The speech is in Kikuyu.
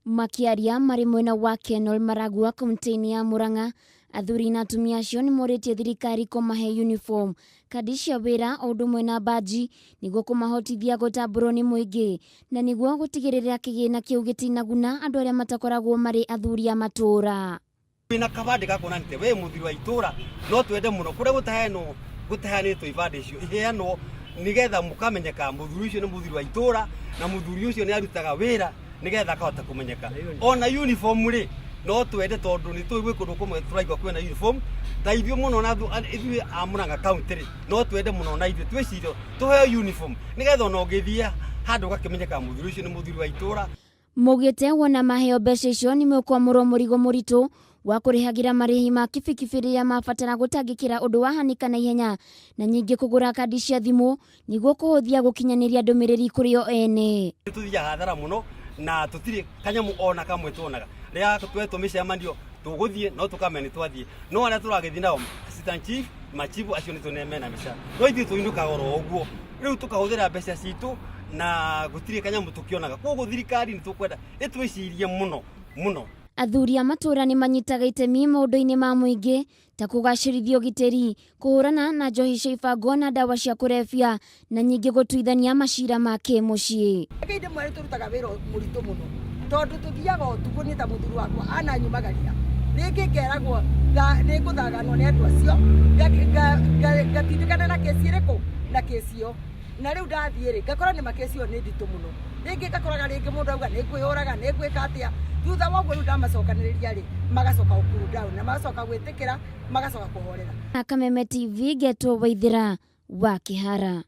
Makĩaria marĩ mwena wa Kenol Maragua kaunti-inĩ ya Murang'a, athuri na atumia acio nĩ morĩtie thirikari kũmahe uniform, kandi cia wĩra o ũndũ ũmwe na mbanji nĩguo kũmahotithia gũtambũrwo nĩ mũingĩ na nĩguo gũtigĩrĩra kĩgĩna kĩu gĩtinaguna andũ arĩa matakoragwo marĩ athuri a matũũra. Wĩna kabandĩ ga kuonania atĩ we mũthuri wa itũra no twende mũno kũrĩa gũtaheanwo gũtaheanĩtwo ibandĩ icio iheanwo nĩgetha mũkamenyeka mũthuri ũcio nĩ mũthuri wa itũra na mũthuri ũcio nĩ arutaga wĩra nĩgetha akahota kũmenyeka. Ona uniform rĩ no twende tondũ nĩ tũĩ gwĩ kũndũ kũmwe tũraigua kwĩna uniform ta ithuĩ mũno na ithuĩ a Murang'a county rĩ no twende mũno na ithuĩ twĩcirie tũheo uniform nĩgetha ona ũngĩthiĩ handũ ũgakĩmenyeka mũthuri ũcio nĩ mũthuri wa itũra. Maugĩte wona maheo mbeca icio nĩ mekwamũrwo mũrigo mũritũ wa kũrĩhagĩra marĩhi ma kibikibi rĩrĩa mabatara gũtangĩkĩra ũndũ wahanĩka na ihenya na nyingĩ kũgũra kandi cia thimũ nĩguo kũhũthia gũkinyanĩria ndũmĩrĩri kũrĩ o ene. Nĩ tũthiaga hathara mũno na tũtirĩ kanyamũ ona kamwe tuonaga. Rĩrĩa twetwo mĩcemanio tũgũthiĩ no tũkamenya nĩ twathiĩ, no arĩa tũragĩthiĩ nao assistant chief, machibu acio nĩ tũne mena mĩcara, no ithuĩ tũinũkaga oro ũguo. Rĩu tũkahũthĩra mbeca citũ na gũtirĩ kanyamũ tũkĩonaga. Koguo thirikari nĩ tũkwenda ĩtwĩcirie mũno mũno. Athuri a matũũra nĩ manyitaga itemi maũndũ-inĩ ma mũingĩ ta kũgacĩrithia ũgitĩri, kũhũrana na njohi cia ibango na ndawa cia kũrebia, na nyingĩ gũtuithania macira ma kĩmũciĩ. Reke ndĩmwĩre tũrutaga wĩra mũritũ mũno tondũ tũthiaga ũtukũ niĩ ta mũthuri wakwa ananyumagaria rĩngĩ ngeragwo nĩ ngũthaganwo nĩ andũ acio ngatindĩkana na kesi ĩrĩkũ na kesi ĩyo na rĩu ndathiĩ rĩ ngakora nĩ makesi ĩyo nĩ nditũ mũno rĩngĩ ngakoraga rĩngĩ mũndũ auga nĩ ngwĩyũraga nĩ ngwĩka atĩa thutha wa ũguo rĩu ndamacokanĩrĩria rĩ magacoka gũ cool down na magacoka gwĩtĩkĩra magacoka kũhorera. Kameme TV ngetwo Waithĩra wa Kĩhara.